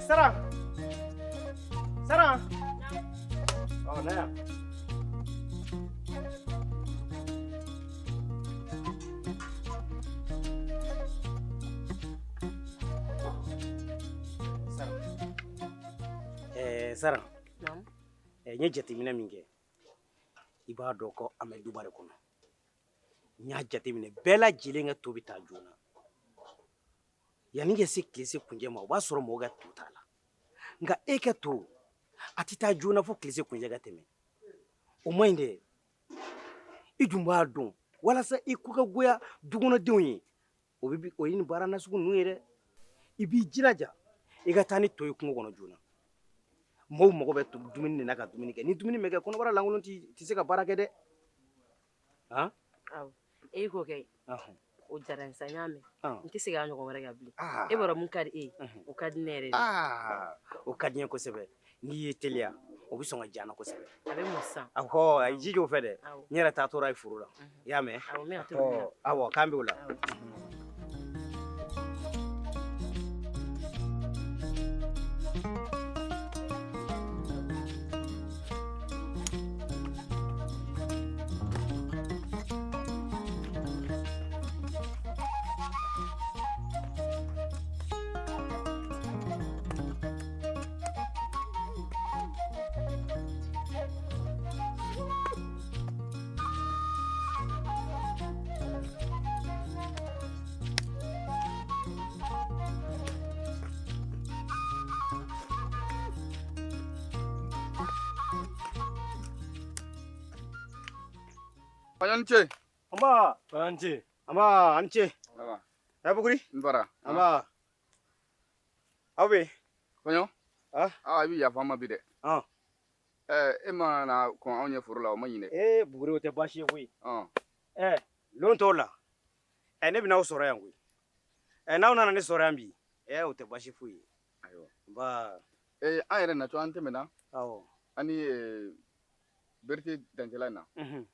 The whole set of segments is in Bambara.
Saran. Saran. Ɔ, na yan. Saran. Saran. Naamu. N ye jateminɛ min kɛ, i b'a dɔn ko an bɛ duba de kɔnɔ. N y'a jateminɛ bɛɛ lajɛlen ka to bɛ taa joona. Yanni ka se tile se kuncɛ ma, o b'a sɔrɔ mɔgɔw ka to t'a la. Nka e ka to, a tɛ taa joona fo tile se kuncɛ ka tɛmɛ. O man ɲi dɛ. I dun b'a dɔn, walasa i ko ka goya dukɔnɔdenw ye, o ye nin baara nasugu ninnu ye dɛ. I b'i jilaja i ka taa ni to ye kungo kɔnɔ joona. Mɔgɔw mago bɛ dumuni de la ka dumuni kɛ. Ni dumuni ma kɛ, kɔnɔbara lankolon tɛ se ka baara kɛ dɛ. Han? Awɔ. E k'o kɛ. Ɔhɔn. O diyara n ye sa, n y'a mɛn. Ɔn. N tɛ segin a ɲɔgɔn wɛrɛ kan bilen. Aa. E b'a dɔn mun ka di e ye? Unhun. O ka di ne yɛrɛ de ye. Aa, o ka di n ye kosɛbɛ. N'i y'i teliya, o bɛ sɔn ka diya n na kosɛbɛ. A bɛ mɔ sisan. Awɔ, a ye jija o fɛ dɛ. Awɔ. N yɛrɛ taa tora ye foro la. Unhun. I y'a mɛn? Awɔ, n bɛna to nin na. Ɔ, awɔ, k'an bɛ o la. Awɔ. Faɲɔ ni ce. Nba. Faɲɔ ni ce. Nba, a ni ce. Nba. Ɛ, Buguri. N bara. Nba. Aw bɛ yen? Faɲɔ. Ah. Aa, i bɛ yafa n ma bi dɛ. Ɔn. Ɛ, e ma na kɔn anw ɲɛ foro la, o ma ɲi dɛ. Ee, Buguri, o tɛ baasi ye koyi. Ɔn. Ɛ, lon tɔw la, ɛ, ne bɛna aw sɔrɔ yan koyi. Ɛ, n'aw nana ne sɔrɔ yan bi, ɛ, o tɛ baasi foyi ye. Ayiwa. Nba. Ee, an yɛrɛ natɔ, an tɛmɛna. Awɔ. An ni, Berete dancɛla in na. Unhun.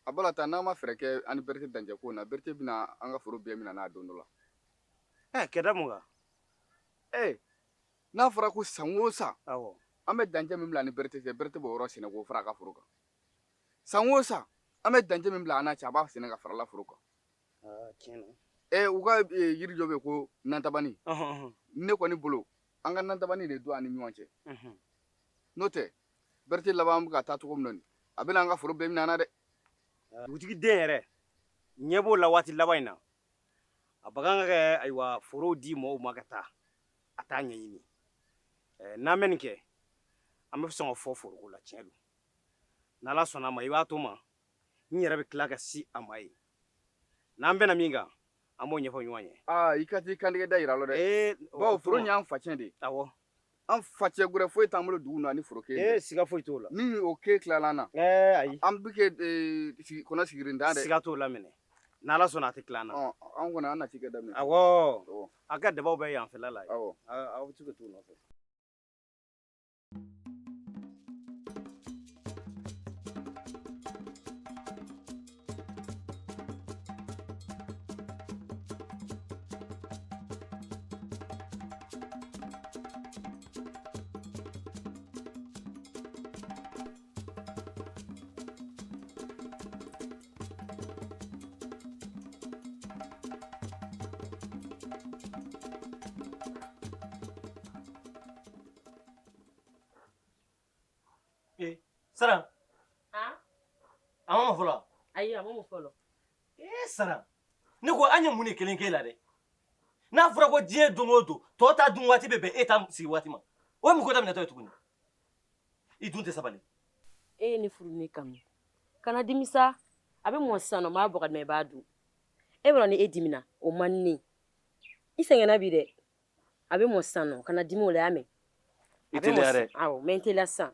A bala ta, n'an ma fɛɛrɛ kɛ an ni Berete dancɛ ko na, Berete bɛna an ka foro bɛɛ minɛ n'a don dɔ la. Ɛ, kɛda mun kan? Ee, n'a fɔra ko san o san, Awɔ. an bɛ dancɛ min bila ni Berete cɛ, Berete b'o yɔrɔ sɛnɛ k'o fara a ka foro kan. San o san, an bɛ dancɛ min bila an n'a cɛ, a b'a sɛnɛ ka fara la foro kan. Aa, tiɲɛ na. Ɛ, u ka, yiri dɔ bɛ yen ko nantabani. Ɔhɔn, ɔhɔn. Ne kɔni bolo, an ka nantabani de don an ni ɲɔgɔn cɛ. Unhun. N'o tɛ, Berete laban bɛ ka taa cogo min na nin, a bɛna an ka foro bɛɛ minɛ an na dɛ. Dugutigi den yɛrɛ ɲɛ b'o la waati laban in na. A bagan ka kɛ, ayiwa, forow di mɔgɔw ma ka taa, a t'a ɲɛɲini. N'an bɛ nin kɛ, an bɛ sɔn ka fɔ foroko la, tiɲɛ don. N'Ala sɔnna a ma, i b'a to ma, n yɛrɛ bɛ tila ka si a ma ye. N'an bɛnna min kan, an b'o ɲɛfɔ ɲɔgɔn ye. Aa, i ka t'i kantigɛ da yira a la dɛ. Ee, bawo foro in y'an facɛn de ye. Awɔ. An facɛ gɛrɛ foyi t'an bolo dugu na ni foro kelen tɛ. Ee, siga foyi t'o la. Ni o ke tilala an na. Ee, ayi. An bɛ kɛ, kɔnɔ sigirintan dɛ. Siga t'o la minɛ. N'Ala sɔnna a tɛ tila an na. Ɔ, an kɔni an na ci kɛ daminɛ. Awɔ. Awɔ. A ka dabaw bɛ yan fɛla la yen. Awɔ. Aw bɛ se ka t'u nɔfɛ. Eh, Saran. Han? A ma mɔ fɔlɔ? Ayi, a ma mɔ fɔlɔ. Eh, Saran. Ne ko an ye mun de kelen k'e la dɛ? N'a fɔra ko diɲɛ don o don, tɔw ta dun waati bɛ bɛn e ta sigi waati ma. O ye mun ko daminɛtɔ ye tuguni? I dun tɛ sabali. E ye ne furu ne kanu. Kana dimi sa. A bɛ mɔ sisan nɔ, n b'a bɔ ka d'i ma, i b'a dun. E b'a dɔn ni e dimina, o man di ne ye. I sɛgɛnna bi dɛ. A bɛ mɔ sisan nɔ, kana dimi o la, y'a mɛn? I teliya dɛ. Awɔ, n bɛ n teliya sisan.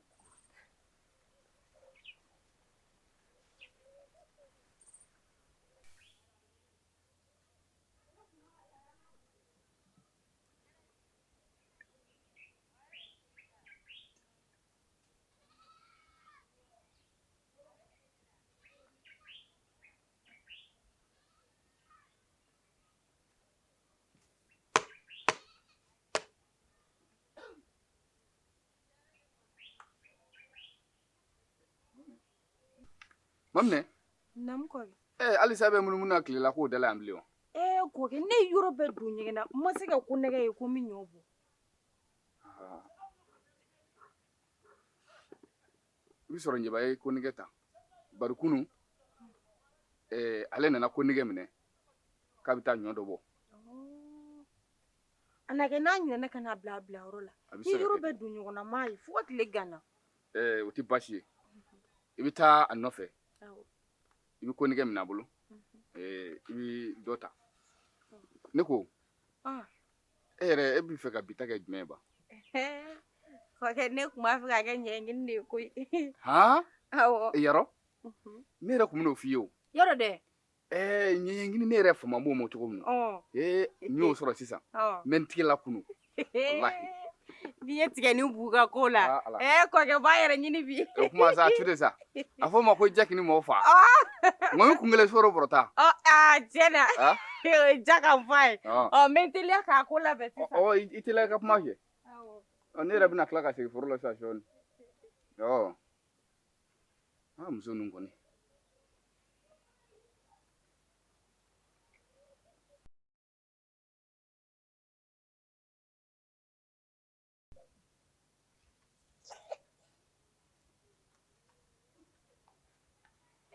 Maminɛ. Naamu kɔrɔkɛ. Halisa bɛ munumunu na tile la k'o da la yan bilen wa? Kɔrɔkɛ, ne ye yɔrɔ bɛɛ don ɲɛgɛn na, n ma se ka ko nɛgɛ ye ko n bɛ ɲɔ bɔ. I bɛ sɔrɔ Ɲeba ye konɛgɛ ta. Bari kunun, ale nana konɛgɛ minɛ k'a bɛ taa ɲɔ dɔ bɔ. A na kɛ n'a ɲinɛna ka n'a bila a bilayɔrɔ la. A bɛ Ni se ka yɔrɔ kɛ. bɛɛ don ɲɔgɔn na, m'a ye fo ka tile ganna. O tɛ baasi ye. I bɛ taa a nɔfɛ. Awɔ. I bɛ konɛgɛ minɛ a bolo. I bɛ dɔ ta. Ne ko, e yɛrɛ, e bɛ fɛ ka bi ta kɛ jumɛn ye ba? Kɔrɔkɛ, ne tun b'a fɛ k'a kɛ ɲɛɲini de ye koyi. Han? Awɔ. Yarɔ? Ne yɛrɛ tun bɛn'o f'i ye o. Yɔrɔ dɛ? Ɲɛɲini ne yɛrɛ fama b'o ma cogo min na. N y'o sɔrɔ sisan. N bɛ n tigɛ la kunu. Walahi. N'i ye tigɛ ni bu ka ko la. Ala. Kɔrɔkɛ b'a yɛrɛ ɲini bi. O kuma sa, a tu de sa. A fɔ o ma ko jaki ni mɔgɔ fa. Ŋɔmi kun kelen sɔrɔ bɔrɔ ta. Tiɲɛ na. O ye ja ka fɔ a ye. N bɛ n teliya k'a ko labɛn sisan. I teliya ka kuma kɛ. Ne yɛrɛ bɛna tila ka segin foro la sisan sɔɔni. Muso ninnu kɔni.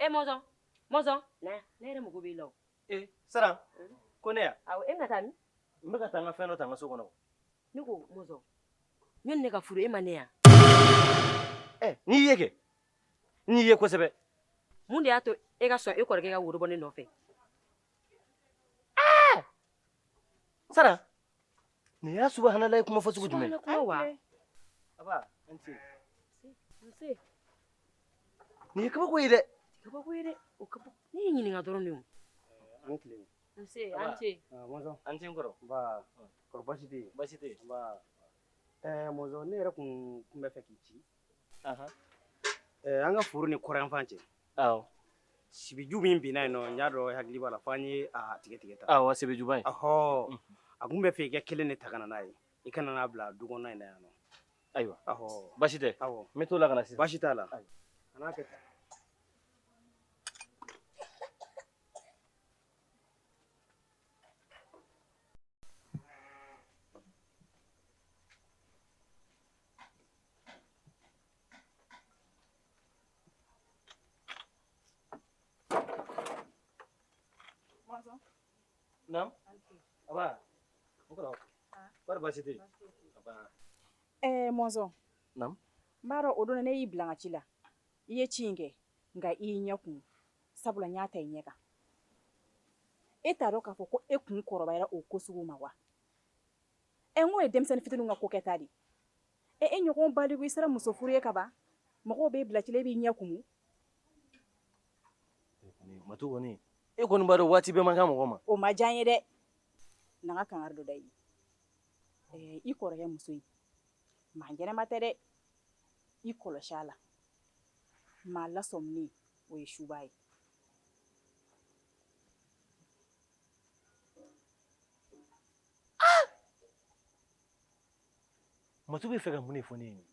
Mɔzɔn, Mɔzɔn, na, ne yɛrɛ mago b'i la o. Saran, ko ne ya? Awɔ, e bɛna taa min? N bɛ ka taa n ka fɛn dɔ ta n ka so kɔnɔ. Ne ko Mɔzɔn, yanni ne ka furu e ma ne ya? N'i ye kɛ, n'i ye kosɛbɛ. Mun de y'a to e ka sɔn e kɔrɔkɛ ka woro bɔ ne nɔfɛ? Saran, nin y'a subahanalaye kuma fɔ sugu jumɛn? Subahanalaye kuma wa? Aba, an ce. Nse. Nin ye kabako ye dɛ. Kabako ye dɛ. O kabako. Ne y'i ɲininka dɔrɔn de o. An tilen. Nse, an ce. Mɔzɔn. An ce n kɔrɔ. Nba, kɔrɔ baasi tɛ yen? Baasi tɛ yen. Nba. Mɔzɔn, ne yɛrɛ kun bɛ fɛ k'i ci. An ka foro ni kɔrɔnfan cɛ. Awɔ. Sibiju min binna yen nɔ, n y'a dɔn hakili b'a la f'an ye a tigɛ tigɛ ta. Awɔ, sibijuba in. Ɔhɔ. A kun bɛ fɛ i ka kelen de ta ka na n'a ye. I kana n'a bila du kɔnɔna in na yan nɔ. Ayiwa. Ɔhɔ. Baasi tɛ. Awɔ. N bɛ t'o la ka na sisan. Baasi t'a la. Ayiwa. A n'a kɛ tan. Naam. Aba. N kɔrɔ. Kɔri baasi tɛ yen? Aba. Mɔzɔn. Naam. N b'a dɔn o don na ne y'i bila n ka ci la. I ye ci in kɛ, nka i y'i ɲɛ kumu. Sabula n y'a ta i ɲɛ kan. E t'a dɔn k'a fɔ ko e kun kɔrɔbayara o ko sugu ma wa? N k'o ye denmisɛnnin fitininw ka ko kɛta de ye. E ɲɔgɔn baliku i sera muso furu ye ka ban. Mɔgɔw b'e bila ci la, e b'i ɲɛ kumu. Matu kɔni, e kɔni b'a dɔn waati bɛɛ man kan mɔgɔ ma. O ma diya n ye dɛ. Na n ka kangari dɔ da i ye. I kɔrɔkɛ muso in, maa ɲɛnama tɛ dɛ. I kɔlɔsi a la. Maa lasɔminen, o ye suba ye. Matu bɛ fɛ ka mun de fɔ ne ye?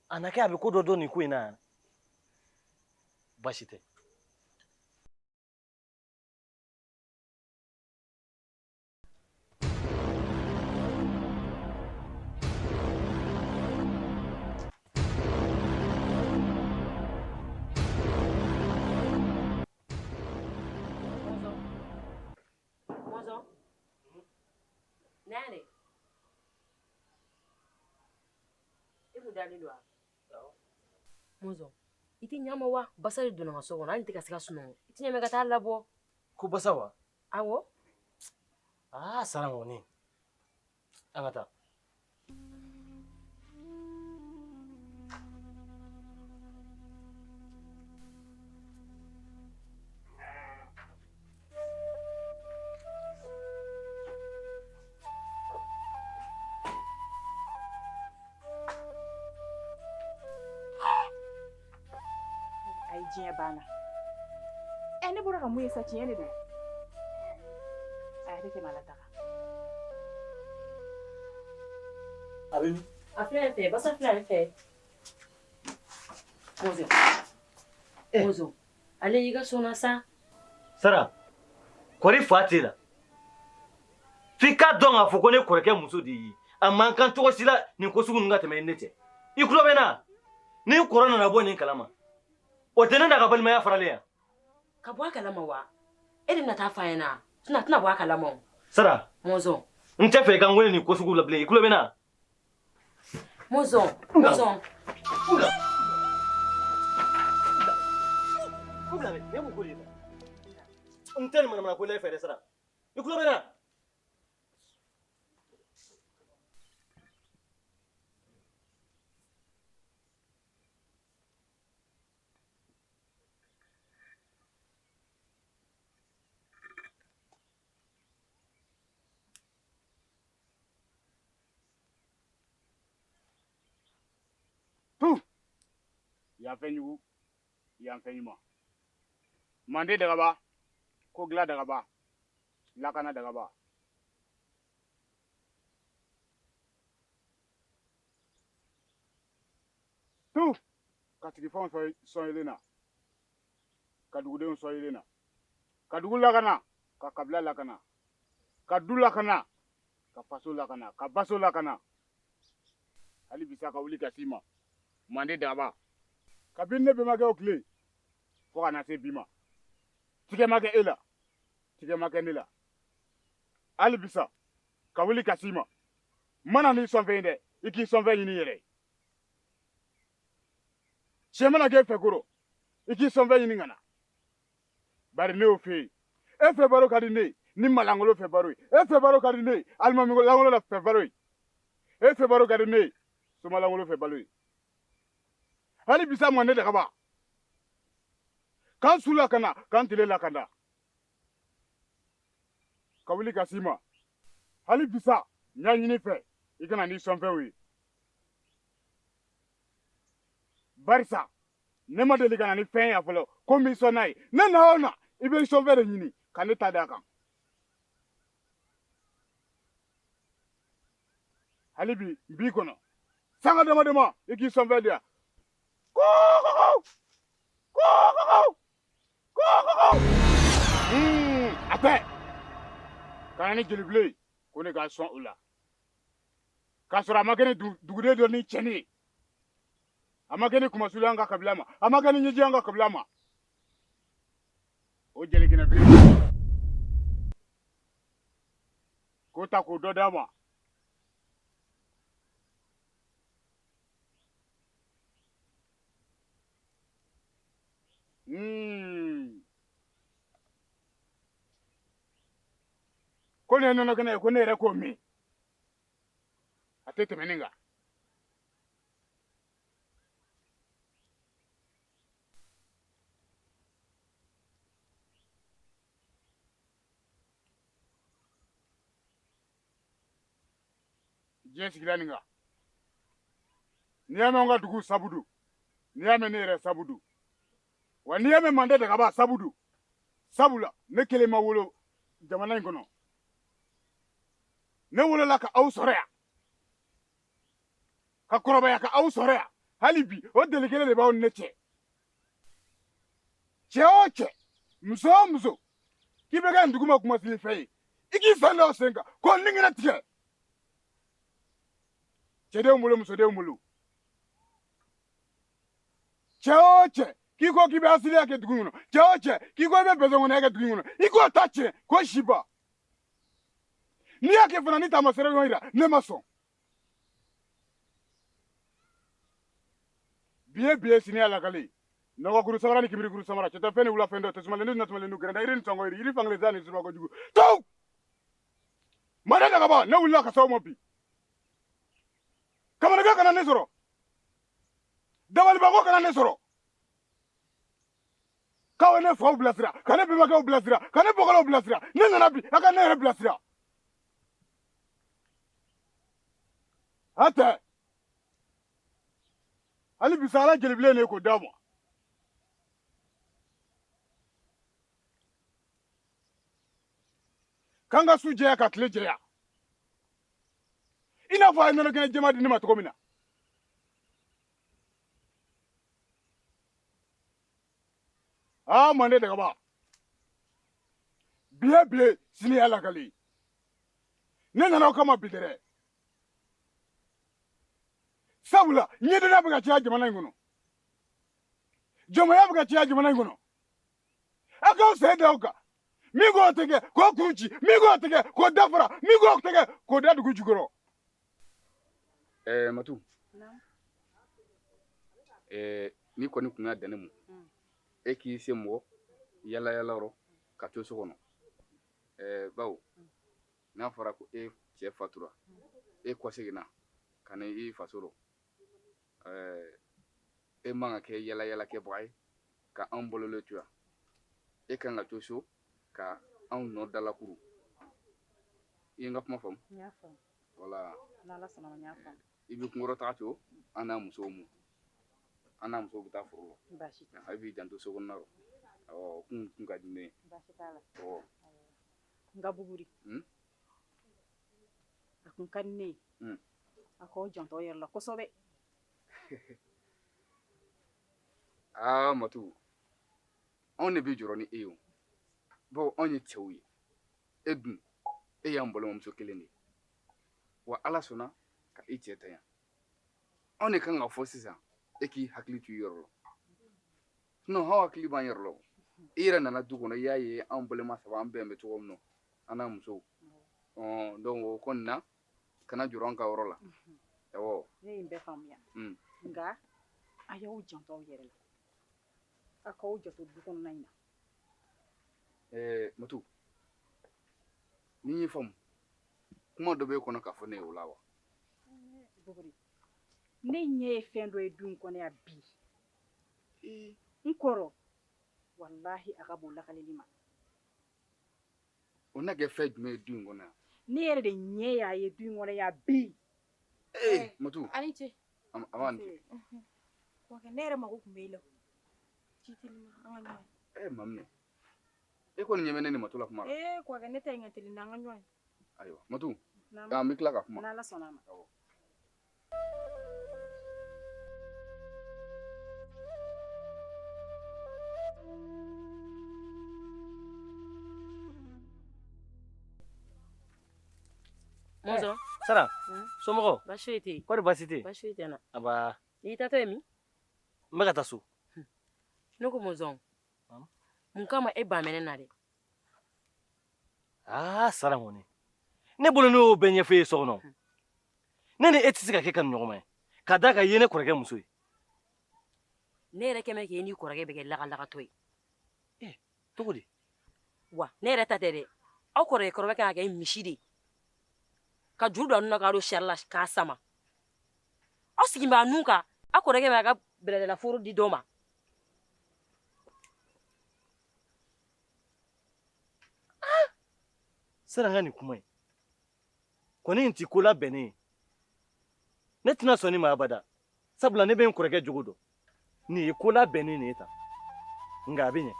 A na kɛ a bɛ ko dɔ dɔn nin ko in na. Baasi tɛ. Mɔzɔn, i tɛ ɲa ma wa? Basa de donna n ka so kɔnɔ, hali n tɛ ka se ka sunɔgɔ. I tɛ ɲa ka taa labɔ. Ko basa wa? Awɔ. Saran kɔni. An ka taa. Diɲɛ banna. Ne bɔra ka mun ye sa, tiɲɛ de don. A yɛrɛ tɛ maa la taga. A bɛ min? A filɛ nin fɛ, basa filɛ nin fɛ. Mɔzɔn, Mɔzɔn, ale y'i ka sɔnna sa. Sara, kɔri fa t'e la. F'i k'a dɔn k'a fɔ ko ne kɔrɔkɛ muso de y'i ye. A man kan cogo si la nin ko sugu ninnu ka tɛmɛ i ni ne cɛ. I tulo bɛ n na? Ni n kɔrɔ nana bɔ nin kalama, o tɛ ne n'a ka balimaya faralen yan. Ka bɔ a kalama wa? E de bɛna taa f'a ɲɛna. Sinon a tɛna bɔ a kalama o. Sara. Mɔzɔn. N tɛ fɛ i ka n wele nin ko sugu la bilen. I tulo bɛ n na? Mɔzɔn, Mɔzɔn. N bila. N bila dɛ. Nin ye mun ko de ye tan? N tɛ nin manamana ko la e fɛ dɛ, Sara. I tulo bɛ n na? Tu yan fɛn jugu yan fɛn ɲuman mande dagaba ko dilan dagaba lakana dagaba tu ka sigifɛnw sɔn yelen na ka dugudenw sɔn yelen na ka dugu lakana ka kabila lakana ka du lakana ka faso lakana ka baso lakana hali bisa ka wuli ka s'i ma mande dagaba kabini ne bɛnbakɛw tile fo ka na se bi ma tigɛ ma kɛ e la tigɛ ma kɛ ne la hali bisa ka wuli ka s'i ma n ma na n'i sɔnfɛn ye dɛ i k'i sɔnfɛn ɲini i yɛrɛ ye cɛ mana k'e fɛ koro i k'i sɔnfɛn ɲini ka na bari ne y'o f'e ye e fɛ baro ka di ne ye ni malangolo fɛ baro ye e fɛ baro ka di ne ye alimami langolo la fɛ baro ye e fɛ baro ka di ne ye soma langolo fɛ baro ye hali bisa mande dagaba k'an su lakana k'an tile lakana ka wuli ka s'i ma hali bisa n y'a ɲini fɛ i ka na n'i sɔnfɛnw ye barisa ne ma deli ka na ni fɛn ye fɔlɔ ko n b'i sɔn n'a ye ne na o na i bɛ i sɔnfɛn de ɲini ka ne ta d'a kan hali bi n b'i kɔnɔ sanga dama dama i k'i sɔnfɛn di yan koko koko koko a tɛ ka na ni jelibilen ye ko ne ka sɔn o la k'a sɔrɔ a ma kɛ ni duguden dɔ ni cɛnni ye a ma kɛ ni kumasuli an ka kabila ma a ma kɛ ni ɲɛji an ka kabila ma o jelikɛnɛ bilen k'o ta k'o dɔ d'a ma Ko nin ye nɔnɔ kɛnɛ ye ko ne yɛrɛ k'o min a tɛ tɛmɛ nin kan diɲɛ sigila nin kan n'i y'a mɛn an ka dugu sabudu n'i y'a mɛn ne yɛrɛ sabudu wa n'i y'a mɛn mande dagaba sabudu sabula ne kelen ma wolo jamana in kɔnɔ ne wolola ka aw sɔrɔ yan ka kɔrɔbaya ka aw sɔrɔ yan hali bi o deli kelen de b'aw ni ne cɛ cɛ o cɛ muso o muso k'i bɛ kɛ nin dugu ma kumasigi fɛn ye i k'i sen da o sen kan k'o ningɛnɛ tigɛ cɛdenw bolo musodenw bolo cɛ o cɛ k'i ko k'i bɛ asiliya kɛ dugu in kɔnɔ cɛ o cɛ k'i ko i bɛ bɛsɔnkɔniya kɛ dugu in kɔnɔ i k'o ta tiɲɛ k'o si ban n'i y'a kɛ fana ni taamasere ɲɔgɔn yira ne ma sɔn bi ye bi ye sini ye alakale nɔgɔkuru samara ni kibirikuru samara cɛtɔfɛn ni wulafɛn dɔ tɛsumalen ni natumalen ni gɛrɛnda yiri ni sɔngɔ yiri yiri fankelen sa ni suba kojugu to mande dagaba ne wulila ka s'aw ma bi kamanagan kana ne sɔrɔ dabalibako kana ne sɔrɔ k'aw ye ne faw bilasira ka ne bɛnbakɛw bilasira ka ne bɔkɔlɔw bilasira ne nana bi a ka ne yɛrɛ bilasira a tɛ hali bisa ala jelibilen ne k'o d'aw ma k'an ka su jɛya ka tile jɛya i n'a fɔ a ye nɔnɔ kɛnɛ jɛma di ne ma cogo min na Aa, mande dagaba, bi ye bi ye, sini y'a lakali. Ne nana o kama bi dɛrɛ, sabula ɲɛdɔnna bɛ ka caya jamana in kɔnɔ, jɔnmaya bɛ ka caya jamana in kɔnɔ. A k'aw sen da o kan. Min k'o tigɛ k'o kun ci, min k'o tigɛ k'o dafara, min k'o tigɛ k'o da dugu jukɔrɔ. Ɛɛ Matu, ɛɛ n'i kɔni kun y'a dan ne ma, e k'i sen bɔ yala yala rɔ ka to so kɔnɔ. Ɛɛ bawo n'a fɔra ko e cɛ fatura, e kɔseginna ka na i faso rɔ, ɛɛ e man ka kɛ yala yala kɛbaga ye ka anw bololen to yan. E kan ka to so ka anw nɔ dalakuru. I ye n ka kuma faamu? N y'a faamu. Wala. N'Ala sɔnna ma, n y'a faamu. I bɛ kungokɔrɔ taga to an n'a musow mu, an n'a musow bɛ taa foro la. Baasi tɛ. A b'i janto so kɔnɔna rɔ. Awɔ, o kun ka di ne ye. Baasi t'a la. Awɔ. Nka Buguri, a kun ka di ne ye a k'aw janto aw yɛrɛ la kosɛbɛ. Aa Matu, anw de bɛ jɔrɔ ni e ye o, bawo anw ye cɛw ye, e dun e y'an balimamuso kelen de ye, wa Ala sɔnna ka i cɛ ta yan. Anw de kan ka fɔ sisan e k'i hakili to i yɛrɛ la, sinon anw hakili b'an yɛrɛ la o. I yɛrɛ nana du kɔnɔ, i y'a ye anw balima saba an bɛn bɛ cogo min na, an n'a musow. Donc o kɔni na, kana jɔrɔ an ka yɔrɔ la. Awɔ. Ne ye nin bɛɛ faamuya. Nka a y'aw janto aw yɛrɛ la, a k'aw janto du kɔnɔna in na. Ɛɛ Matu, ni n y'i faamu, kuma dɔ b'e kɔnɔ k'a fɔ ne ye o la wa? Buguri, ne ɲɛ ye fɛn dɔ ye du in kɔnɔ yan bi. N kɔrɔ, walahi a ka bon lakaleli ma. O na kɛ fɛn jumɛn ye du in kɔnɔ yan? Ne yɛrɛ de ɲɛ y'a ye du in kɔnɔ yan bi. Ee Matu. A ni ce. A b'a ni ce. Kɔkɛ, ne yɛrɛ mako tun bɛ e la. Ci telima, an ka ɲɔgɔn ye. Ee Maminɛ, e kɔni ɲɛ bɛ ne ni Matu la kuma la. Ee kɔkɛ, ne ta in ka teli n'an ka ɲɔgɔn ye. Ayiwa Matu, an bɛ tila ka kuma. N'Ala sɔnna a ma. Awɔ. Mɔzɔn. Sara, somɔgɔw? Baasi foyi tɛ yen. Kɔri baasi tɛ yen? Baasi foyi tɛ n na. Aba. I taatɔ ye min? N bɛ ka taa so. Ne ko Mɔzɔn, mun kama e ban bɛ ne na dɛ? Aa Sara kɔni, ne bolo ne y'o bɛɛ ɲɛfɔ e ye so kɔnɔ. Ne ni e tɛ se ka kɛ kanuɲɔgɔnma ye, ka d'a kan i ye ne kɔrɔkɛ muso ye. Ne yɛrɛ kɛmɛ k'e n'i kɔrɔkɛ bɛ kɛ lagalagatɔ ye. Eh, cogo di? Wa ne yɛrɛ ta tɛ dɛ, aw kɔrɔkɛ kɔrɔbɛ kan ka kɛ misi de ye, ka juru don a nun na k'a don sari la k'a sama. Aw sigi b'a nun kan, aw kɔrɔkɛ b'a ka bɛlɛdala foro di dɔ ma. Ah! Sara, n ka nin kuma in kɔni in ti ko labɛnnen ye. Ne tɛna sɔn nin ma abada, sabula ne bɛ n kɔrɔkɛ jogo dɔn. Nin ye ko labɛnnen de ye tan, nka a bɛ ɲɛ.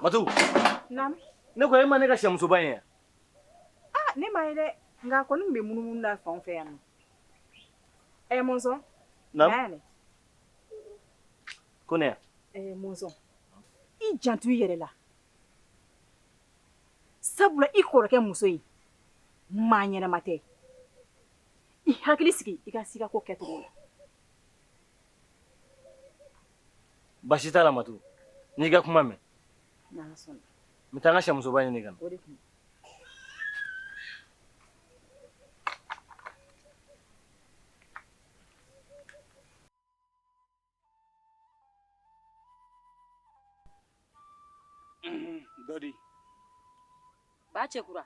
Matu. Naamu. Ne ko e ma ne ka sɛmusoba in ye? Aa, ne ma ye dɛ, nka a kɔni bɛ munumunu na fan fɛ yan nɔ. Ɛ Mɔnzɔn. Naamu. Ko ne ya? Ɛ Mɔnzɔn, i janto i yɛrɛ la, sabula i kɔrɔkɛ muso in maa ɲɛnama tɛ. I hakili sigi i ka sika ko kɛcogo la. Baasi t'a la Matu, n y'i ka kuma mɛn. N'Ala sɔnna. N bɛ taa n ka sɛmusoba ɲini ka na. O de kun. Dɔ di. Ba cɛkura,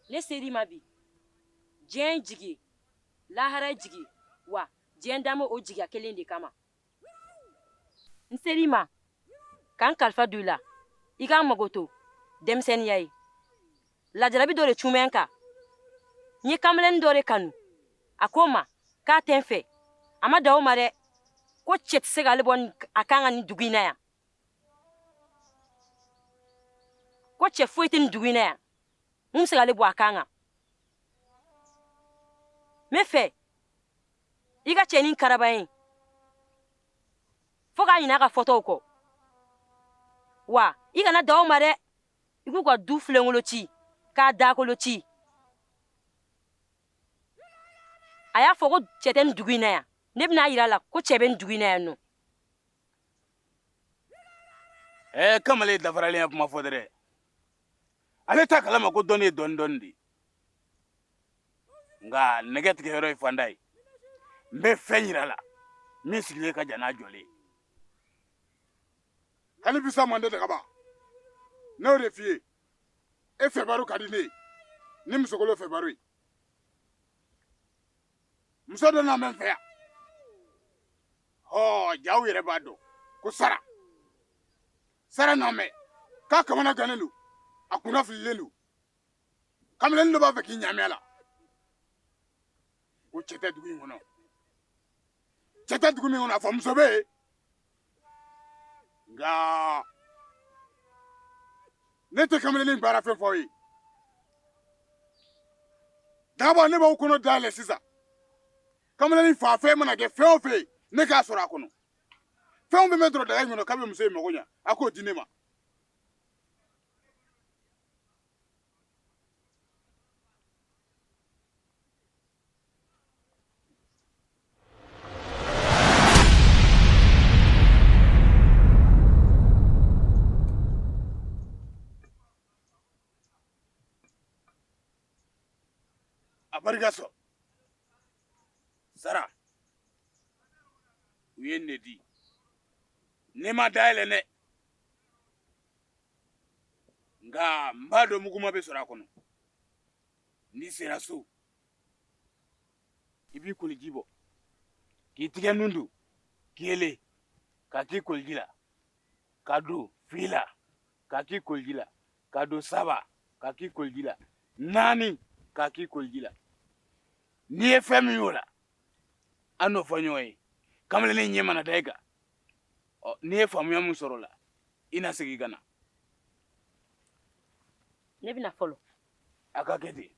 ne ser'i ma bi. Diɲɛ jigi, lahara jigi, wa diɲɛ dan bɛ o jigiya kelen de kama. N ser'i ma ka n kalifa don i la, i k'an mago to denmisɛnninya ye. Lajarabi dɔ de cun bɛ n kan. N ye kamalennin dɔ de kanu, a ko n ma k'a tɛ n fɛ. A ma dan o ma dɛ, ko cɛ tɛ se k'ale bɔ a kan ka nin dugu in na yan. Ko cɛ foyi tɛ nin dugu in na yan mun bɛ se k'ale bɔ a kan kan. N bɛ fɛ i ka cɛnin karaba ye fo k'a ɲinɛ a ka fɔtɔw kɔ. Wa i kana dan o ma dɛ, i k'u ka du filenkolo ci k'a dakolo ci. A y'a fɔ ko cɛ tɛ nin dugu in na yan, ne bɛna a yira a la ko cɛ bɛ nin dugu in na yan nɔ. Ɛɛ kamalen dafaralen ya kuma fɔ dɛrɛ. Ale t'a kalama ko dɔnni ye dɔɔni dɔɔni de ye. Nka nɛgɛ tigɛ yɔrɔ ye fanda ye. N bɛ fɛn yira a la min sigilen ka jan n'a jɔlen ye. Hali bisa mande dagaba, ne y'o de f'i ye. E fɛ baro ka di ne ye ni musokolo fɛ baro ye. Muso dɔ na bɛ n fɛ yan. Hɔ, jaw yɛrɛ b'a dɔn ko Sara. Sara na mɛn k'a kamana gannen don, a kunna fililen don. Kamalenin dɔ b'a fɛ k'i ɲaami a la. Ko cɛ tɛ dugu in kɔnɔ. Cɛ tɛ dugu min kɔnɔ, a fɔ muso bɛ yen. Nka ne tɛ kamalenin baara fɛn fɔ aw ye. Dagaba, ne b'aw kɔnɔ dayɛlɛ sisan. Kamalenin fa fɛn mana kɛ fɛn o fɛn ye, ne k'a sɔrɔ a kɔnɔ. Fɛn o fɛn bɛ sɔrɔ daga in kɔnɔ k'a bɛ muso in mago ɲa, a k'o di ne ma. A barika sɔrɔ Sara, u ye ne di ne ma dayɛlɛ dɛ, nka n b'a dɔn muguma bɛ sɔrɔ a kɔnɔ. N'i sera so, i b'i koliji bɔ k'i tigɛ nun don kelen ka k'i koliji la, ka don fila ka k'i koliji la, ka don saba ka k'i koliji la, naani ka k'i koliji la. N'i ye fɛn min y'o la, an n'o fɔ ɲɔgɔn ye. Kamalenin ɲɛ mana da i kan, ɔ n'i ye faamuya min sɔrɔ o la, i na segin ka na. Ne bɛna fɔlɔ. A ka kɛ ten.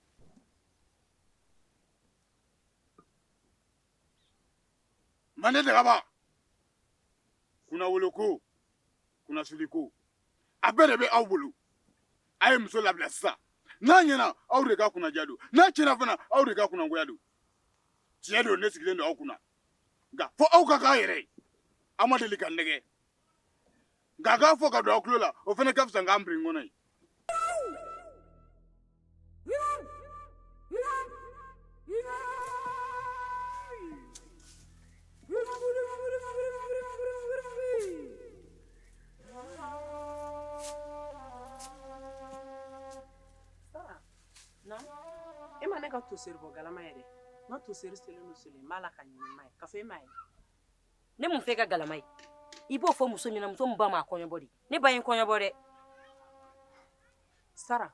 Mande dagaba, kunnawolo ko, kunnasuli ko, a bɛɛ de bɛ aw bolo. A ye muso labila sisan. N'a ɲɛna, aw de ka kunnaja don. N'a tiɲɛna fana, aw de ka kunnagoya don. Tiɲɛ don, ne sigilen don aw kunna, nka fo aw ka k'a yɛrɛ ye. Aw ma deli ka n nɛgɛ, nka k'a fɔ ka don aw tulo la, o fana ka fisa n k'an biri n kɔnɔ ye. E ma ne ka toseri bɔ galama ye dɛ. N ka toseri selen don solen, n b'a la ka ɲini n m'a ye. K'a fɔ e m'a ye. Ne mun fɛ ka galama ye? I b'o fɔ muso min na, muso min ba ma kɔɲɔbɔ de. Ne ba ye n kɔɲɔbɔ dɛ. Sara,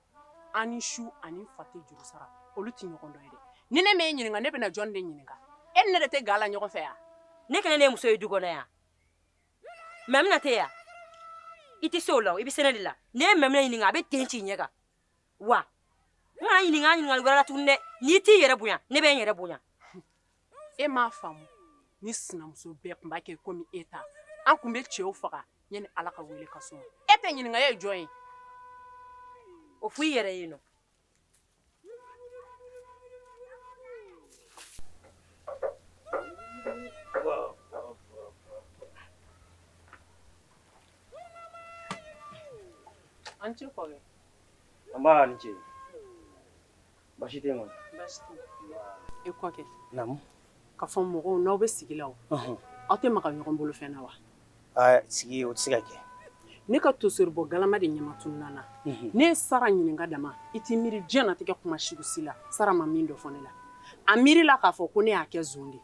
an ni su ani fa tɛ juru sara, olu tɛ ɲɔgɔn dɔn ye dɛ. Ni ne m'e ɲininka, ne bɛna jɔn de ɲininka? E ni ne de tɛ ga la ɲɔgɔn fɛ yan? Ne kelen de ye muso ye du kɔnɔ yan. Mɛmina tɛ yan. I tɛ se o la, i bɛ se ne de la. N'i ye Mɛmina ɲininka, a bɛ ten ci i ɲɛ kan. Wa n kana ɲininka ɲininkali wɛrɛ la tuguni dɛ. N'i t'i yɛrɛ bonya, ne bɛ n yɛrɛ bonya. E m'a faamu, ni sinamuso bɛɛ tun b'a kɛ komi e ta, an tun bɛ cɛw faga yanni Ala ka wele ka s'u ma. E tɛ ɲininka, e ye jɔn ye? O fɔ i yɛrɛ ye nɔ. An ce kɔkɛ. Nba, ni ce. Baasi tɛ yen kɔni? Baasi tɛ yen. E kɔkɛ. Naamu. Ka fɔ mɔgɔw n'aw bɛ sigi la o, aw tɛ maga ɲɔgɔn bolofɛn na wa? Aa, sigi o tɛ se ka kɛ. Ne ka toseri bɔ galama de ɲɛma tununna n na. Ne ye Sara ɲininka dama, i t'i miiri diɲɛnatigɛ kuma sugu si la, Sara ma min dɔ fɔ ne la. A miiri la k'a fɔ ko ne y'a kɛ zon de ye.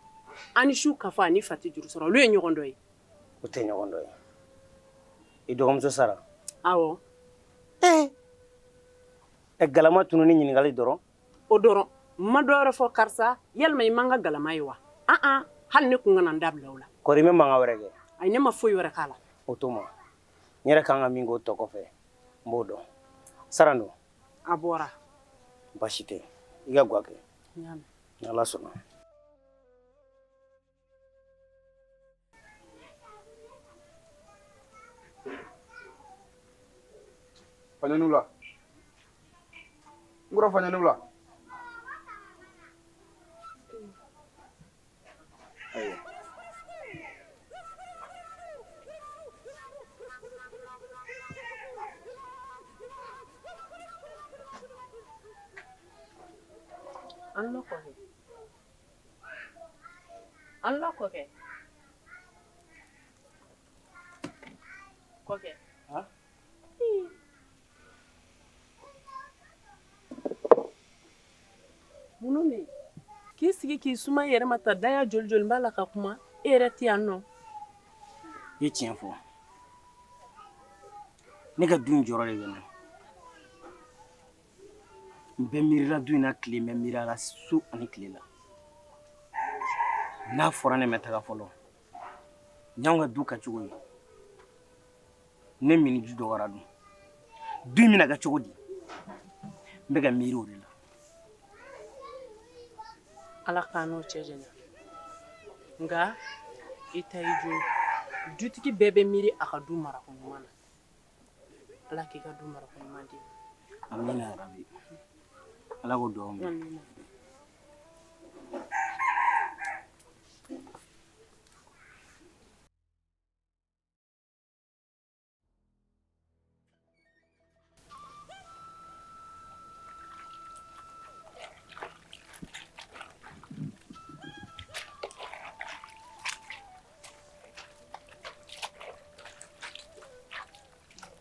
An ni su kafa ani fati juru sara, olu ye ɲɔgɔn dɔ ye. U tɛ ɲɔgɔn dɔ ye. I dɔgɔmuso Sara? Awɔ. Ee! Ɛ galama tununni ɲininkali dɔrɔn? O dɔrɔn. N ma dɔ wɛrɛ fɔ karisa, yalima i ma n ka galama ye wa? An an, hali ne kun kana n da bila o la. Kɔri i ma mankan wɛrɛ kɛ? Ayi, ne ma foyi wɛrɛ k'a la. O to ma. N yɛrɛ kan ka min k'o tɔ kɔfɛ, n b'o dɔn. Sara dun? A bɔra. Baasi tɛ, i ka gwa kɛ. N y'a mɛn. Ni Ala sɔnna. Faɲɛniw la, n kɔrɔ faɲɛniw la. Ayiwa. An lɔ kɔkɛ. An lɔ kɔkɛ. Kɔkɛ. Ha? Mun bɛ yen? K'i sigi k'i suma i yɛrɛ ma ta daya joli joli b'a la ka kuma e yɛrɛ tɛ yan nɔ. I ye tiɲɛ fɔ. Ne ka du in jɔrɔ de bɛ n na. N bɛ miirila du in na tile, n bɛ miiri a la su ani tile la. N'a fɔra ne ma taga fɔlɔ, nin y'anw ka du kɛcogo ye. Ne minniji dɔgɔyara dun, du in bɛna kɛ cogo di? N bɛ ka miiri o de la. Ala k'an n'o cɛ janya. Nka i ta i jo ye. Dutigi bɛɛ bɛ miiri a ka du marako ɲuman na. Ala k'i ka du marako ɲuman di. Amina yarabi. Ala k'o dugawu minɛ. Amina.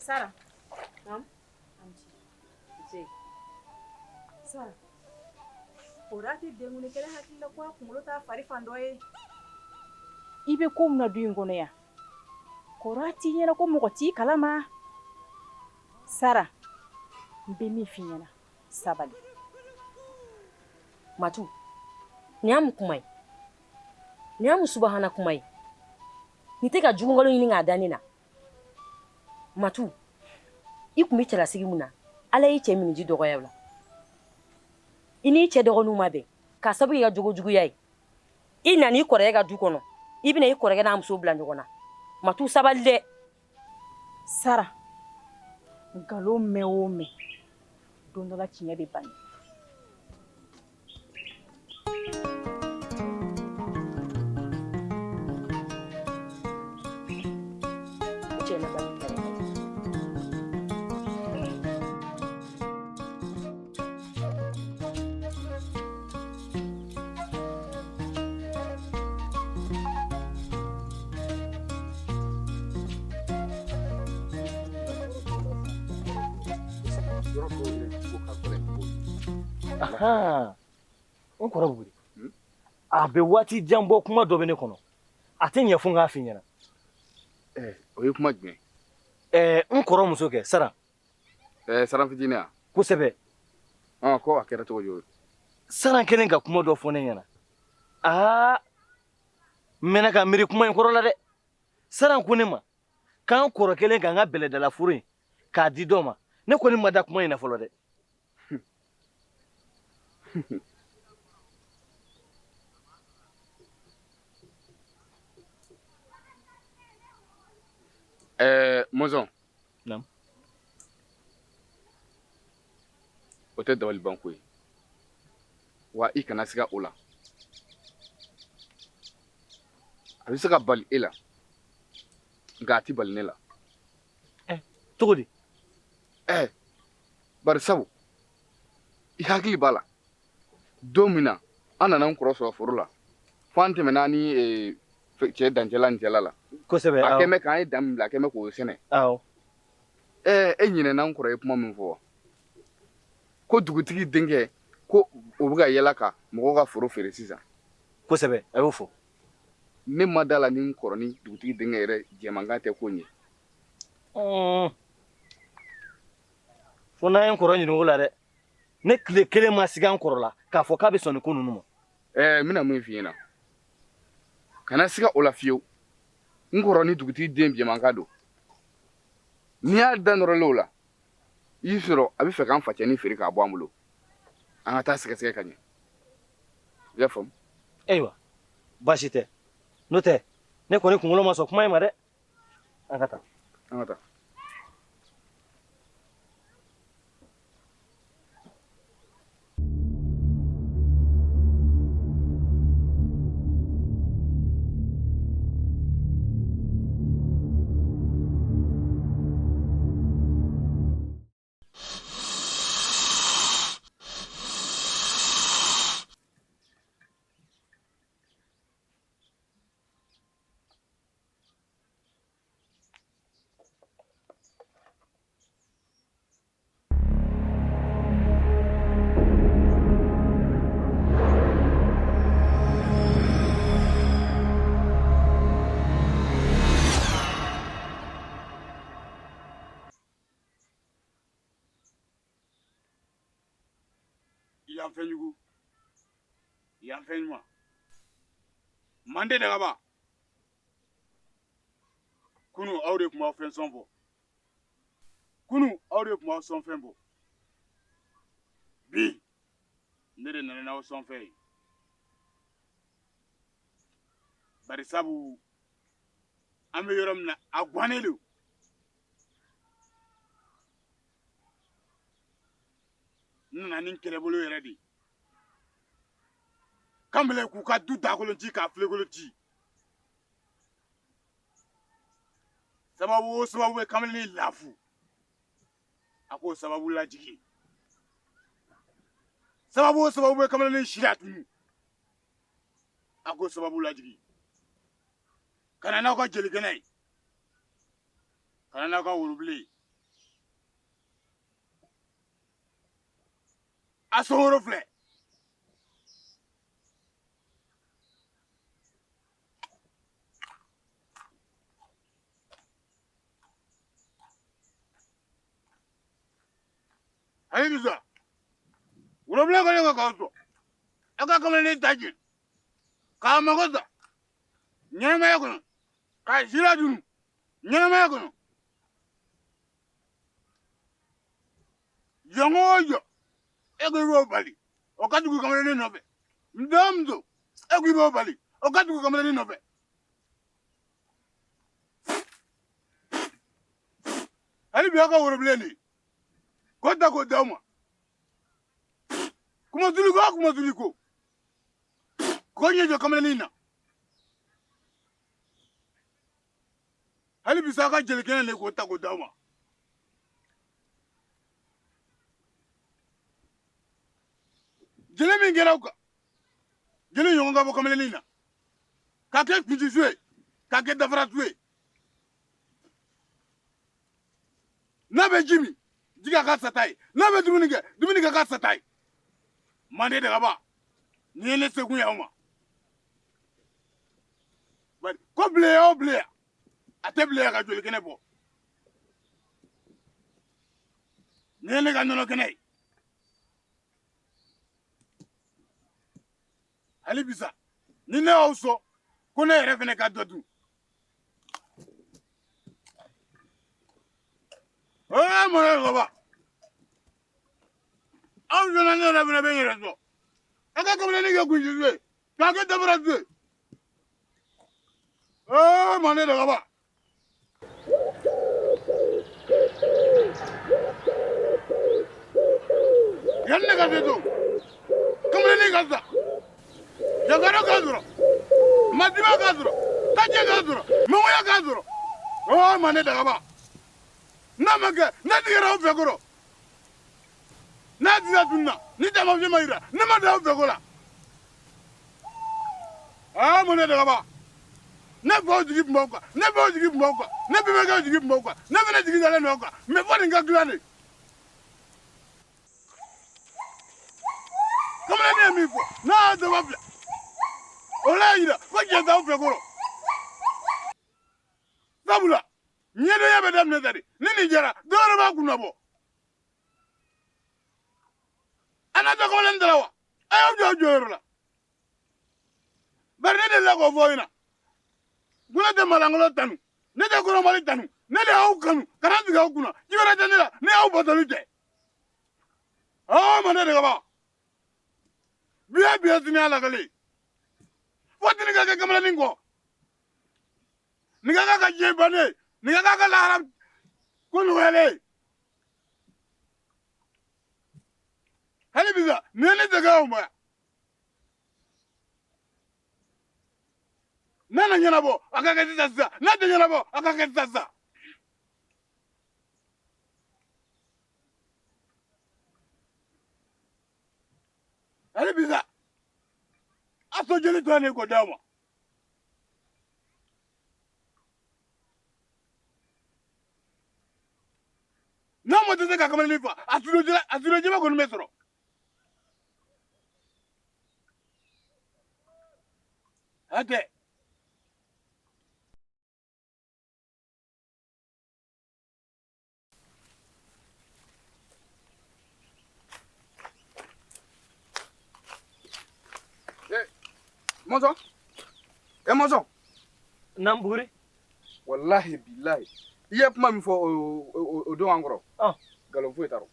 Sara. Naam. Nse. Sara. O tɛ denkuni kɛlɛ hakili la ko a kunkolo t'a fari fan dɔ ye. I bɛ ko min na du in kɔnɔ yan, kɔrɔ t'i ɲɛna ko mɔgɔ t'i kalama. Sara, n bɛ min f'i ɲɛna, sabali. Matu, nin y'a mun kuma ye? Nin y'a mun subahana kuma ye? Nin tɛ ka jugu ɲini k'a da ne na. Matu, i kun bɛ cɛlasigi mun na, Ala y'i cɛ miniji dɔgɔya o la. I n'i cɛ dɔgɔninw ma bɛn k'a sabu k'i ka jogo juguya ye. I nana i kɔrɔkɛ ka du kɔnɔ, i bɛna i kɔrɔkɛ n'a muso bila ɲɔgɔn na. Matu, sabali dɛ. Sara, nkalon mɛn o mɛn, don dɔ la tiɲɛ bɛ bange. Cɛ na bali. N kɔrɔ Buguri, a bɛ waati jan bɔ, kuma dɔ bɛ ne kɔnɔ, a tɛ ɲɛ fo n k'a f'i ɲɛna. O ye kuma jumɛn? N kɔrɔ muso kɛ Sara. Sara fitinin wa? Kosɛbɛ. Ko a kɛra cogo di? Sara kelen ka kuma dɔ fɔ ne ɲɛna. Aa, n mɛnna ka miiri kuma in kɔrɔ la dɛ. Sara ko ne ma k'an kɔrɔ kelen k'an ka bɛlɛdala foro in k'a di dɔ ma. Ne kɔni ma da kuma in na fɔlɔ dɛ. Mɔzɔn. Naamu. O tɛ dabalibanko ye. Wa i kana siga o la. A bɛ se ka bali e la, nka a tɛ bali ne la. Cogo di? Bari sabu i hakili b'a la don min na an nana n kɔrɔ sɔrɔ foro la, fo an tɛmɛna ni cɛ dancɛla ni cɛla la. Kosɛbɛ. A kɛmɛ k'an ye dan min bila, a kɛmɛ k'o sɛnɛ. Awɔ. E ɲinɛna n kɔrɔ ye kuma min fɔ wa? Ko dugutigi denkɛ ko o bɛ ka yɛlɛ ka mɔgɔw ka foro feere sisan. Kosɛbɛ, a y'o fɔ. Ne ma da la ni n kɔrɔ ni dugutigi denkɛ yɛrɛ jɛmankan tɛ ko ɲɛ. Fo n'an ye n kɔrɔ ɲininka o la dɛ. Ne tile kelen ma siga n kɔrɔ la k'a fɔ k'a bɛ sɔn nin ko ninnu ma. N bɛna mun f'i ɲɛna, kana siga o la fiyewu. N kɔrɔ ni dugutigi den jɛmankan don. N'i y'a da nɔrɔlen o la, i I sɔrɔ a bɛ fɛ k'an facɛnin feere k'a bɔ an bolo. An ka taa sɛgɛsɛgɛ ka ɲɛ. I y'a faamu? Ayiwa, baasi tɛ. N'o tɛ, ne kɔni kunkolo ma sɔn kuma in ma dɛ. An ka taa. An ka taa. Yan fɛn jugu, yan fɛn ɲuman, mande dagaba. Kunu aw de tun b'aw fɛn sɔn fɔ, kunu aw de tun b'aw sɔn fɛn fɔ. Bi ne de nana n'aw sɔn fɛn ye, bari sabu an bɛ yɔrɔ min na a guwannen don. N nana ni kɛlɛbolo yɛrɛ de ye. Kamalen k'u ka du dakolon ci k'a filekolon ci. Sababu o sababu bɛ kamalen lafu, a k'o sababu lajigin. Sababu o sababu bɛ kamalen si latunu, a k'o sababu lajigin. Ka na n'aw ka jelikɛnɛ ye, ka na n'aw ka worobilen ye. A sɔngɔrɔ filɛ. Ayi bisa worobilen kɔni ka k'aw sɔn aw ka kamalen ta jeni k'a mago sa ɲɛnamaya kɔnɔ, k'a si latunu ɲɛnamaya kɔnɔ. Jɔn o jɔn, e ko i b'o bali, o ka tugu kamalennin nɔfɛ. Muso o muso, e ko i b'o bali, o ka tugu kamalennin nɔfɛ. Hali bi aw ka worobilen de k'o ta k'o d'aw ma. Kumasuli ko, kumasuli ko, k'o ɲɛ jɔ kamalennin na. Hali bi sa aw ka jelikɛnɛ de k'o ta k'o d'aw ma. Jeli min kɛra aw kan, jeli ɲɔgɔn ka bɔ kamalennin na k'a kɛ kunsisu ye, k'a kɛ dafarasu ye. N'a bɛ ji min, ji ka k'a sata ye. N'a bɛ dumuni kɛ, dumuni ka k'a sata ye. Mande dagaba, nin ye ne sekun ye aw ma. Bari ko bilenya o bilenya, a tɛ bilenya ka joli kɛnɛ bɔ. Nin ye ne ka nɔnɔ kɛnɛ ye. Hali bisa ni ne y'aw sɔn ko ne yɛrɛ fɛnɛ ka dɔ dun. Ee mɔgɔ dagaba, aw sɔnna, ne yɛrɛ fɛnɛ bɛ n yɛrɛ sɔn. A ka kamalennin kɛ kunsisu ye, k'a kɛ dabarasu ye. Ee mande dagaba. Yanni ne ka se to, kamalennin ka sa, jankaro k'a sɔrɔ, masiba k'a sɔrɔ, tajɛ k'a sɔrɔ, mɔgɔya k'a sɔrɔ. Ɔ mande dagaba, n'a ma kɛ, ne tigɛra aw fɛ kɔrɔ. N'a dira tununna, ni taamasiyɛn ma yira, ne ma da aw fɛ ko la. Aa mande dagaba, ne faw jigi tun b'aw kan, ne baw jigi tun b'aw kan, ne bɛnbakɛw jigi tun b'aw kan, ne fana jigi dalen don aw kan, mɛ fo nin ka dilan de. Kamalennin ye min fɔ, n'a y'a daba filɛ, o y'a yira ko tiɲɛ t'aw fɛ kɔrɔ. Sabula ɲɛdɔnya bɛ daminɛ sa de, ni nin jɛra, dɔ wɛrɛ b'a kunna bɔ. A n'a tɔ kamalen dara wa? A y'aw jɔ aw jɔyɔrɔ la. Bari ne delila k'o fɔ aw ɲɛna ko ne tɛ malangolo tanu, ne tɛ kɔrɔmali tanu, ne de y'aw kanu ka na sigi aw kunna. Ci wɛrɛ tɛ ne la, ne y'aw batoli tɛ. Aa mande de kaba. Biya biya sini ala kali. Fo tini ka kɛ kamalenin kɔ. Nin ka k'a ka diɲɛ bannen. Nin ka k'a ka lahara ko nɔgɔyalen. Hali bisa nin ye ne sɛgɛn o ma. N'a na ɲɛnabɔ a ka kɛ sisan sisan. N'a tɛ ɲɛnabɔ a ka kɛ sisan sisan. Hali bisa a so jeli tɔ ne ko d'aw ma. N'a ma tɛ se ka kamalen fa a studio jɛma kɔni bɛ sɔrɔ. Hatɛ. Mɔzɔn, e Mɔzɔn. Naamu Buguri. Walahi bilahi. I ye kuma min fɔ o don an kɔrɔ. Nkalon foyi t'a rɔ.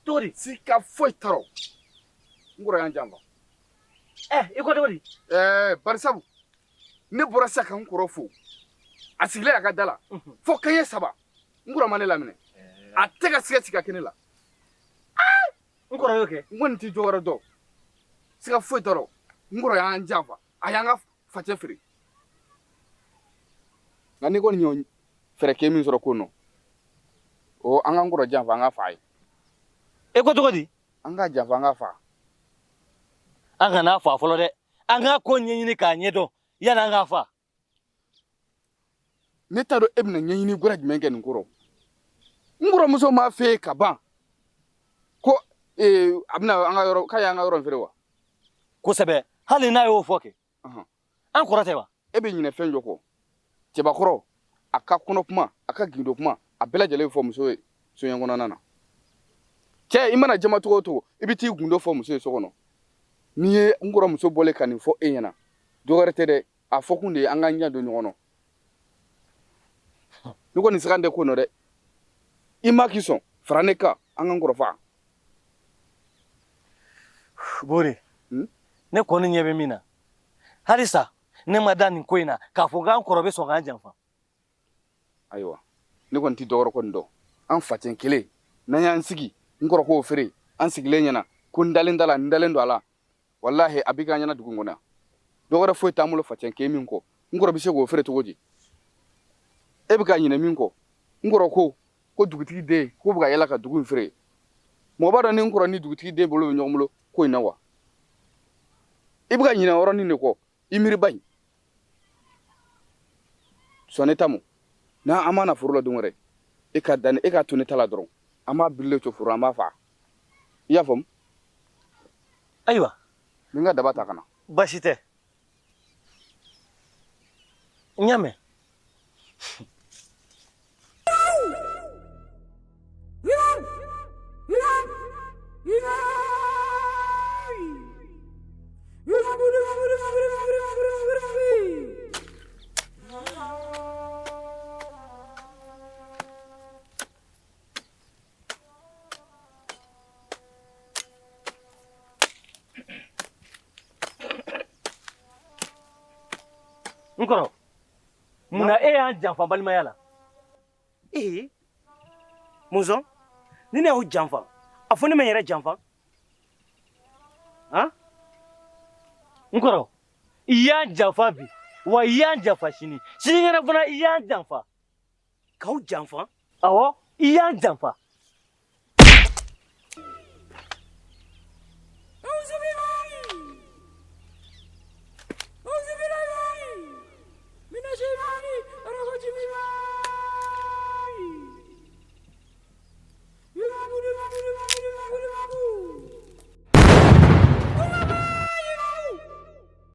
Cogo di? Sika foyi t'a rɔ. N kɔrɔ y'an janfa. I ko cogo di? Barisabu ne bɔra sisan ka n kɔrɔ fo. A sigilen a ka da la. Fo kanɲɛ 3. N kɔrɔ ma ne laminɛ. A tɛ ka siga sigi ka kɛ ne la. N kɔrɔ y'o kɛ. N kɔni tɛ dɔ wɛrɛ dɔn. Siga foyi t'a rɔ. N kɔrɔ y'an janfa. A y'an ka facɛ feere. Nka n'i kɔni y'o fɛɛrɛ kɛ min sɔrɔ ko nɔ, o an k'an kɔrɔ janfa an ka fa ye. E ko cogo di? An ka janfa an ka fa. An kana fa fɔlɔ dɛ. An ka ko ɲɛɲini k'a ɲɛdɔn yanni an k'a fa. Ne t'a dɔn e bɛna ɲɛɲini gɛrɛ jumɛn kɛ nin kɔrɔ. N kɔrɔmuso m'a f'e ye ka ban ko a bɛna an ka yɔrɔ k'a y'an ka yɔrɔ in feere wa? Kosɛbɛ, hali n'a y'o fɔ kɛ. An kɔrɔ tɛ wa? E bɛ ɲinɛ fɛn jɔ kɔ. Cɛbakɔrɔ, a ka kɔnɔ kuma, a ka gindo kuma, a bɛɛ lajɛlen bɛ fɔ muso ye soɲɛ kɔnɔna na. Cɛ, i mana jama cogo o cogo, i bɛ t'i gundo fɔ muso ye so kɔnɔ. N'i ye n kɔrɔmuso bɔlen ka nin fɔ e ɲɛna, dɔ wɛrɛ tɛ dɛ, a fɔkun de ye an k'an janto ɲɔgɔn na. Ne kɔni sigan tɛ ko nɔ dɛ. I ma k'i sɔn, fara ne kan, an ka n kɔrɔ faga. Bori, ne kɔni ɲɛ bɛ min na, halisa ne ma da nin ko in na k'a fɔ k'an kɔrɔ bɛ sɔn k'an janfa. Ayiwa, ne kɔni tɛ dɔwɛrɛ kɔni dɔn. An facɛn kelen, n'an y'an sigi, n kɔrɔ k'o feere, an sigilen ɲɛna, ko n dalen t'a la, n dalen don a la. Walahi, a b'i k'an ɲɛna dugu in kɔnɔ yan. Dɔwɛrɛ foyi t'an bolo facɛn kelen min kɔ. N kɔrɔ bɛ se k'o feere cogo di? E bɛ ka ɲinɛ min kɔ, n kɔrɔ ko ko dugutigi den k'o bɛ ka yala ka dugu in feere. Mɔgɔ b'a dɔn ni n kɔrɔ ni dugutigi den bolo bɛ ɲɔgɔn bolo ko in na wa? I bɛ ka ɲinɛ yɔrɔnin de kɔ, i miiriba in. Sɔn ne ta mɔ. N'an an mana foro la don wɛrɛ, e ka dan e ka to ne ta la dɔrɔn. An b'a birilen to foro la, an b'a faga. I y'a faamu? Ayiwa. N bɛ n ka daba ta ka na. Baasi tɛ. N y'a mɛn. N kɔrɔ, munna e y'an janfa balimaya la? Ee, Mɔzɔn, ni ne y'aw janfa, a fɔ ne ma n yɛrɛ janfa? Han? N kɔrɔ, i y'an janfa bi, wa i y'an janfa sini, sinikɛnɛ fana i y'an janfa. K'aw janfa? Awɔ, i y'an janfa.